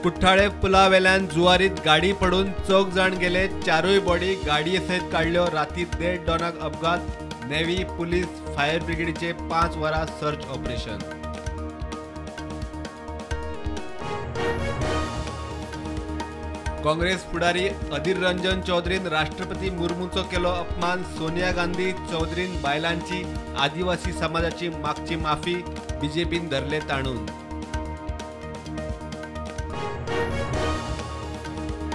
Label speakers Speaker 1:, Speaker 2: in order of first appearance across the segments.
Speaker 1: कुठ्ठाळे पुलावेल्यान जुवारीत गाडी पडून 4 जाण गेले, 4 बॉडी गाडये सयत काडल्यो। राती 1:30 डॉनाक अपघात, नेव्ही पुलीस फायर ब्रिगेडीचे 5 वरां सर्च ऑपरेशन। काँग्रेस फुडारी अधीर रंजन चौधरीन राष्ट्रपती मुर्मूचो केलो अपमान, सोनिया गांधी चौधरीन बायलांची आदिवासी समाजाची मागची माफी, बीजेपीन धरले ताणून।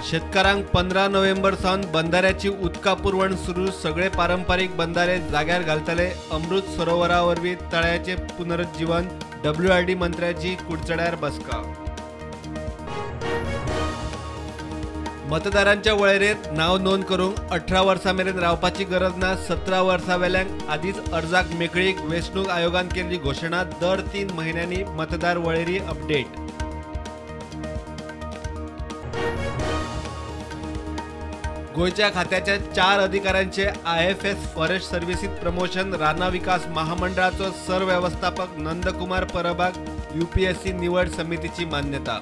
Speaker 1: शेतकारांक 15 नोव्हेंबर सावन बंधाऱ्याची उदका पुरवण सुरू, सगळे पारंपारीक बंधारे जाग्यार घालतले। अमृत सरोवरा वरवीं तळ्याचे पुनरुज्जीवन, WRD मंत्र्याची कुडचड्यार बसका। मतदारांच्या वळेरेंत नांव नोंद करूंक 18 वर्सां मेरेन रावपाची गरज ना, 17 वर्सां वेल्यांक आदींच अर्जाक मेकळीक, वेंचणूक आयोगान केल्ली घोशणा, दर 3 म्हयन्यांनी मतदार वळेरी अपडेट। गोंयच्या खात्याच्या 4 अधिकाऱ्यांचे IFS forest सर्व्हिसीत प्रमोशन, रानां विकास महामंडळाचो सरव्यवस्थापक नंदकुमार परबाक UPSC निवड समितीची मान्यता।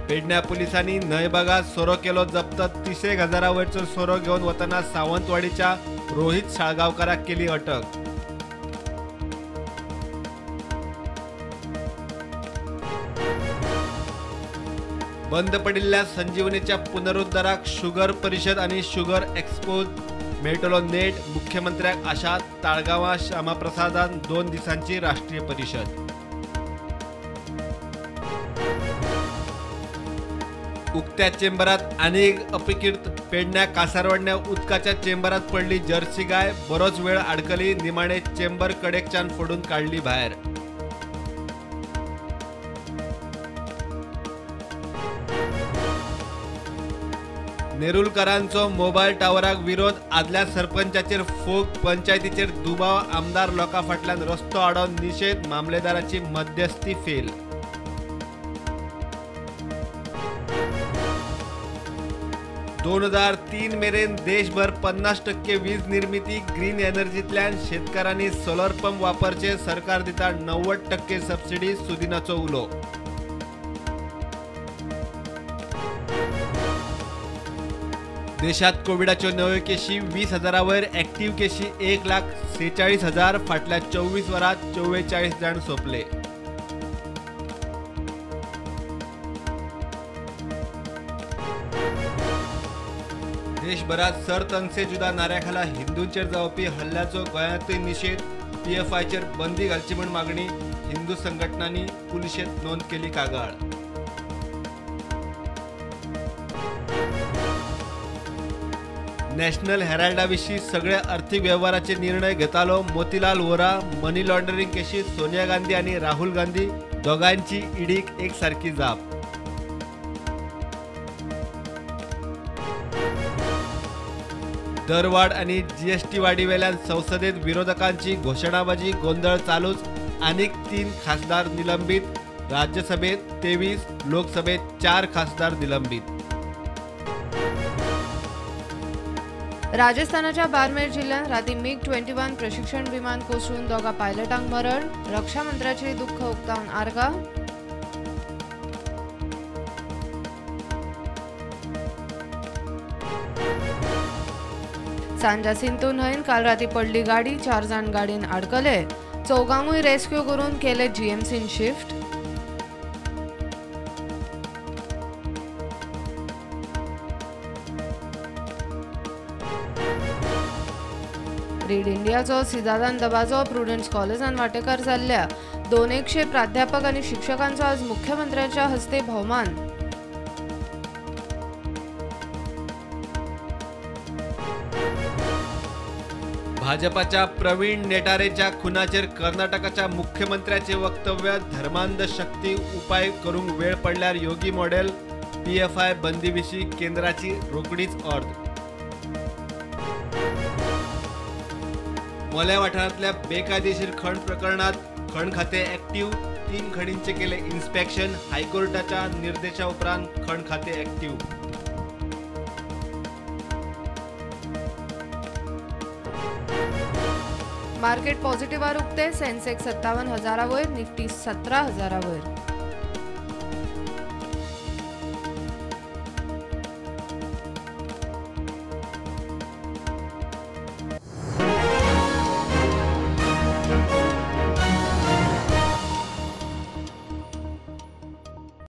Speaker 1: पेडण्या पुलिसांनी न्हंयबागात सोरो केलो जप्त, 30 हजारा वयरचो सोरो घेवन वतना सावंतवाडीच्या रोहित साळगांवकाराक केली अटक। बंद पडिल्ल्या संजीवनीच्या पुनरुद्धाराक शुगर परिषद आनी शुगर एक्सपोज मेळटलो नेट, मुख्यमंत्र्याक आशा, ताळगांवां श्यामाप्रसादान 2 दिसांची राष्ट्रीय परिषद। उक्त्या चेंबरात आनीक अपकीर्त, पेडण्या कासारवाडण्या उदकाच्या चेंबरात पडली जर्सी गाय, बरोच वेळ आडकली, निमाणे चेंबर कडेकच्यान फोडून काडली भायर। नेरुलकरांचो मोबायल टावराक विरोध, आदल्या सरपंचाचेर फोग, पंचायतीचेर दुबाव, आमदार लोकां फाटल्यान रस्तो आडोवन निशेध, मामलेदाराची मध्यस्थी फेल। 2003 मेरेन देशभर 50% वीज निर्मिती ग्रीन एनर्जीतल्यान, शेतकारांनी सोलर पंप वापरचे, सरकार दिता 90% सबसिडी, सुदिनाचो उलो। देशात कोविडाच्यो नव्यो केशी 20,000 वयर, ऍक्टिव्ह केशी 1,46,000, फाटल्या 24 वरांत 44 जाण सोंपले। देशभरात सर तंगसे जुदा नाऱ्याखाला हिंदूंचेर जावपी हल्ल्याचो गोंयांतूय निशेध, PFIचेर बंदी घालची म्हूण मागणी, हिंदू संघटनांनी पुलिशेंत नोंद केली कागाळ। नॅशनल हेराल्डा विशीं सगळे अर्थीक वेव्हाराचे निर्णय घेतालो मोतीलाल वोरा, मनी लॉन्ड्रिंग केशीत सोनिया गांधी आनी राहुल गांधी दोगांयची ईडीक एकसारकी जाप। दरवाड आनी GST वाडीवेल्यान संसदेत विरोधकांची घोशणाबाजी, गोंदळ चालूच, आनीक 3 खासदार निलंबीत, राज्यसभेत 23, लोकसभेत 4 खासदार निलंबीत।
Speaker 2: राजस्थानाच्या बारमेर जिल्ह्यात राती MiG-21 प्रशिक्षण विमान कोसळून 2 पायलटांक मरण, रक्षा मंत्र्याचे दुःख उक्तावन आर्गा। सांजा सिंतू न्हंयेन काल राती पडली गाडी, 4 जाण गाडयेन आडकले, 4 रेस्क्यू करून केले GMCन शिफ्ट। रीड इंडियाचो सिदादान दबाजो, प्रुडन्स कॉलेजान वांटेकार जाल्ल्या 200 प्राध्यापक आनी शिक्षकांचो आज मुख्यमंत्र्याच्या हस्ते भोवमान।
Speaker 1: भाजपाच्या प्रवीण नेटारेच्या खुनाचेर कर्नाटकाच्या मुख्यमंत्र्याचे वक्तव्य, धर्मांध शक्ती उपाय करूंक वेळ पडल्यार योगी मॉडेल, PFI बंदी विशीं केंद्राची रोखडीच ऑर्द। मोल्या वाठारांतल्या बेकायदेशीर खण प्रकरणात खण खाते ऍक्टिव्ह, 3 खणींचे केले इन्स्पेक्शन, हायकोर्टाच्या निर्देशा उपरांत खण खाते ऍक्टिव्ह।
Speaker 2: मार्केट पॉझिटिव्हार उक्ते. सेन्सेक्स 57,000 वयर, निफ्टी 17,000 वयर.